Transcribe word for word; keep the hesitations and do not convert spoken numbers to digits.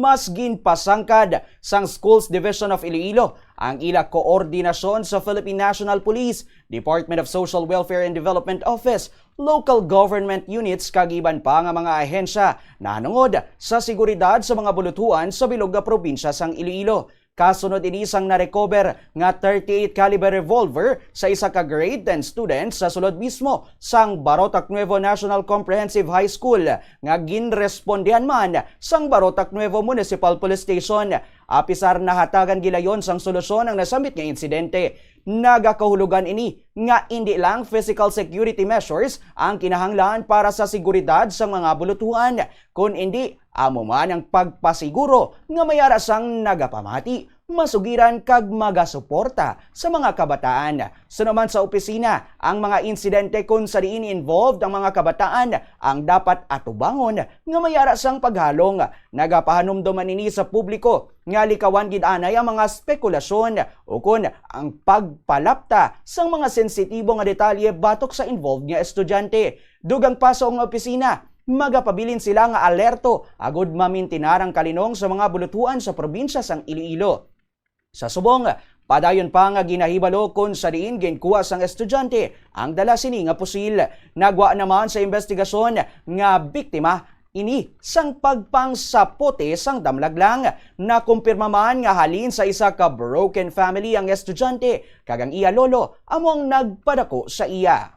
Mas ginpasangkad sang Schools Division of Iloilo ang ila koordinasyon sa Philippine National Police, Department of Social Welfare and Development Office, local government units kag iban pa nga mga ahensya nahanungod sa seguridad sa mga buluthuan sa bilog nga probinsya sang Iloilo. Kasunod ini sang narecover nga thirty-eight caliber revolver sa isa ka grade ten student sa sulod mismo sang Barotac Nuevo National Comprehensive High School nga ginrespondehan man sang Barotac Nuevo Municipal Police Station. Apisar nahatagan gilayon sang solusyon ang nasambit nga insidente, nagakahulugan ini nga indi lang physical security measures ang kinahanglan para sa seguridad sang mga bulutuhan, kun indi amo man ang pagpasiguro nga may ara sang nagapamati, masugiran kag magasuporta sa mga kabataan. Suno man sa opisina, ang mga insidente kon sa diin involved ang mga kabataan ang dapat atubangon nga may ara sang paghalong. Nagapahanumdom man ini sa publiko nga likawan gid anay ang mga spekulasyon ukon ang pagpalapta sang mga sensitibo nga detalye batok sa involved nga estudyante. Dugang pa sa opisina, magapabilin sila nga alerto agud mamintinar ang kalinong sa mga bulutuan sa probinsya sang Iloilo. Sa subong, padayon pa nga ginahibalo kon sa diin ginkuha sang estudyante ang dala sini nga pusil. Nagwa naman sa investigasyon nga biktima ini sang pagpangsapote sang damlag lang. Nakumpirma man nga halin sa isa ka broken family ang estudyante kag ang iya lolo amo ang nagpadako sa iya.